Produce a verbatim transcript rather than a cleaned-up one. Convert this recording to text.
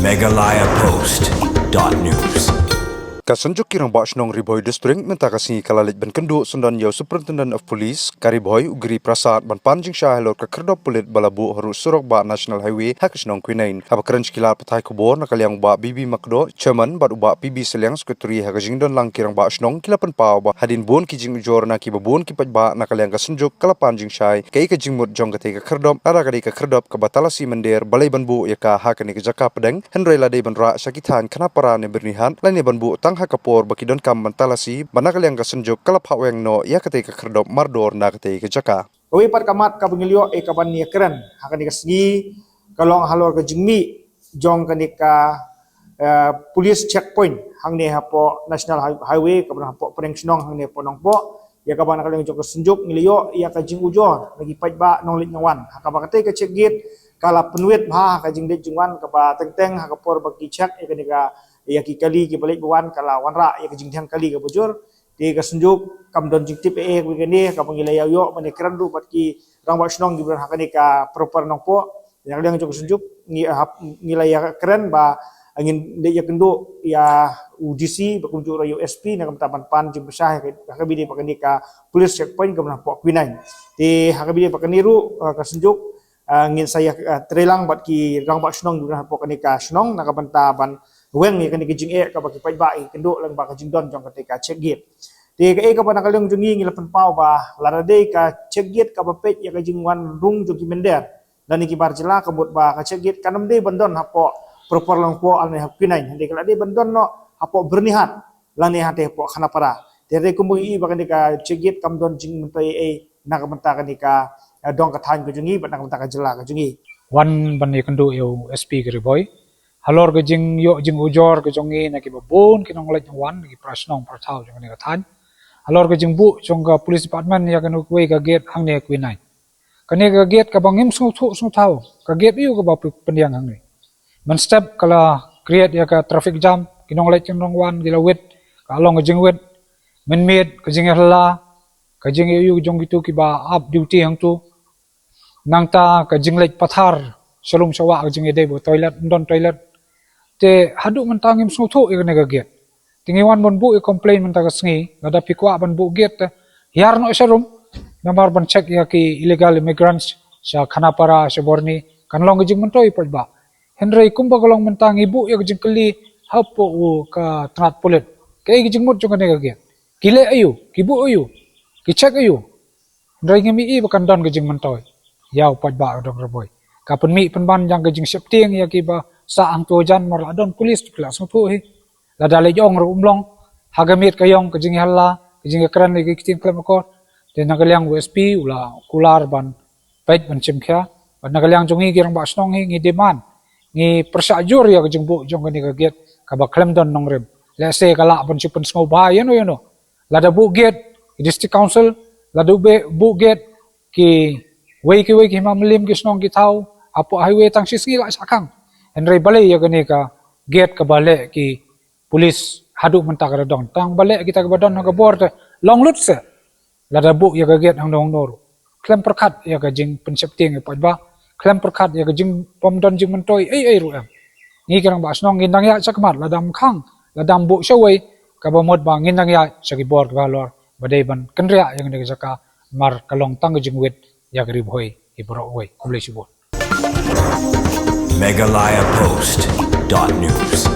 Meghalaya Post dot news. Ka Synjuk ki Rangbah Shnong Ri Bhoi District mynta ka sngi ka la leit ban kynduh syndon ïa u Superintendent of Police ka Ri Bhoi u Giri Prasad ban pan jingshai halor ka khyrdop pulit ba la buh harud surok bah National Highway ha ka shnong Quinine. Haba kren sha ki lad pathai khubor na ka liang u Bah B B Makdoh, Chairman, bad u Bah P B Sylliang, Secretary, ha ka jingdon lang ki rangbah shnong ki la pynpaw ba hadien bun ki jingujor na kiba bun ki paidbah na ka liang ka Synjuk ka la pan jingshai kaei ka jingmut jong katei ka khyrdop, lada ka dei ka khyrdop kaba talasi mynder balei ban buh ïa ka ha kane ka jaka pdeng, hynrei la dei ban rah sha ki thaiñ Khanapara ne Byrnihat lane ban buh tang ha ka por ba ki donkam ban talasi, bad na ka liang ka Synjuk ka la phah weng noh ïa katei ka khyrdop mardor na katei ka jaka. Kawei pat ka mat kaba ngi la ïoh ïa ka ban ïakren ha kane ka sngi ka long halor ka jingmih jong kane ka, eh, police checkpoint hangne hapoh National High-, Highway kaba don hapoh pdeng shnong hangne hapoh Nongpoh. Ïa kaba na ka liang jong ka Synjuk ngi la ïoh ïa ka jingujor na ki paidbah nongleit nongwan ha kaba katei ka check gate ka la pynwit bha ha ka jingleit jingwan kaba teng teng ha ka por ba ki check ïa kane ka, ïa ki kali kiba leit ba wan ka la wanrah ïa ka jingdheng kali kaba jur. Te ka Synjuk kam don jingtip eh eh kawei kane kaba ngi la ïa ïoh ban ïakren ruh bad ki rangbah shnong kiba don ha kane ka por por Nongpoh. Ïa ka liang jong ka Synjuk ngi hap, ngi la ïakren ba ngin leit ïakynduh ïa u D C bad kumjuh ruh ïa u S P na ka bynta ban pan jingpyrshah ha kaba ïadei bad kane ka police checkpoint kaba don hapoh Quinine. Te ha kaba ïadei bad kane ruh, eh, ka Synjuk, eh, ngin sa ïa, eh, trei lang bad ki rangbah shnong kiba don hapoh kane ka shnong na ka bynta ban weng ïa kane ka jingeh kaba ki paidbah ki kynduh lyngba ka jingdon jong katei ka check gate. Te kaei kaba na ka liang jong ngi ngi la pynpaw ba lada dei ka check gate kaba peit ïa ka jingwan rung jong ki mynder lane ki bar jylla, ka mut ba ka check gate kan ym dei ban don hapoh por por Nongpoh lane hapoh Quinine, hynrei ka la dei ban don noh hapoh Byrnihat lane hangtei hapoh Khanapara. Te hynrei kumba ngi i ba kane ka check gate kam don jingmyntoi ei ei na ka bynta kane ka, eh, dong ka thaiñ ka jong ngi bad na ka bynta ka jylla ka jong ngi. Wan ban ïakynduh ïa u S P ka Ri Bhoi halor ka jingïoh jingujor ka jong ngi na kiba bun ki nongleit nongwan, na ki para shnong para thaw jong kane ka thaiñ halor ka jingbuh jong ka police department ïa kane kawei ka gate hangne ha Quinine. Kane ka gate kaba ngim sngewthuh sngewthaw, ka gate aiu kaba pynïeng hangne. Mynstep ka la create ïa ka traffic jam, ki nongleit ki nongwan ki la wit, ka long ka jingwit, mynmiet ka jingïahylla, ka jingïoh jong kito kiba ap duty hangto. Nangta ka jingleit pathar sha lum sha wah, ka jingïadei bad toilet, ym don toilet. Te haduh mynta ngim sngewthuh ïa kane ka gate. Te ngi wan ban buh ïa complain mynta ka sngi, lada phi kwah ban buh gate te hiar noh sharum namar ban check ïa ki illegal immigrants sha Khanapara, sha Byrni, kan long ka jingmyntoi paidbah. Hynrei kumba ka long mynta ngi buh ïa ka jingkylli hapoh u ka tnat pulit, kaei ka jingmut jong kane ka gate? Ki leh aiu? Ki buh aiu? Ki check aiu? Hynrei ngim i ba kan don ka jingmyntoi ïa u paidbah ka dong Ri Bhoi. Ka pynmih pynban ïa ka jingsheptieng ïa kiba sah hangto jan, mar la don police ki la sngewthuh hi. Lada leit ong ruh um long, ha ka miet ka ïong ka jingïahylla, ka jingïakren ïa ki ktien khlem akor. Te na ka liang u S P u la kular ban peit ban shim khia. Bad na ka liang jong ngi ki rangbah shnong hi ngi demand, ngi pyrshah jur ïa ka jingbuh jong kane ka gate kaba khlem don nongrim. Lehse ka lah ban shu pynsngewbha ïano ïano. Lada buh gate ki District Council, lada buh gate kiwei kiwei ki hima mylliem ki shnong ki thaw hapoh highway, tang shi sngi lah shah khang. Hynrei balei ïa kane ka gate kaba leh ki police haduh mynta ka da don? Tang ba leh kita kiba don ha ka bor te long lut se. Lada buh ïa ka gate hangno hangno ruh, khlem pyrkhat ïa ka jingpynsheptieng ïa paidbah, khlem pyrkhat ïa ka jingbym don jingmyntoi ei ei ruh em. Ngi ki rangbah shnong ngin dang ïaid shakhmat, lada ym khang, lada ym buh shawei, kaba mut ba ngin dang ïaid sha ki bor kiba halor ba dei ban kynriah ïa kane ka jaka, mar ka long tang ka jingwit ïa ka Ri Bhoi hi baroh kawei. Khublei shibun. Meghalaya Post dot news.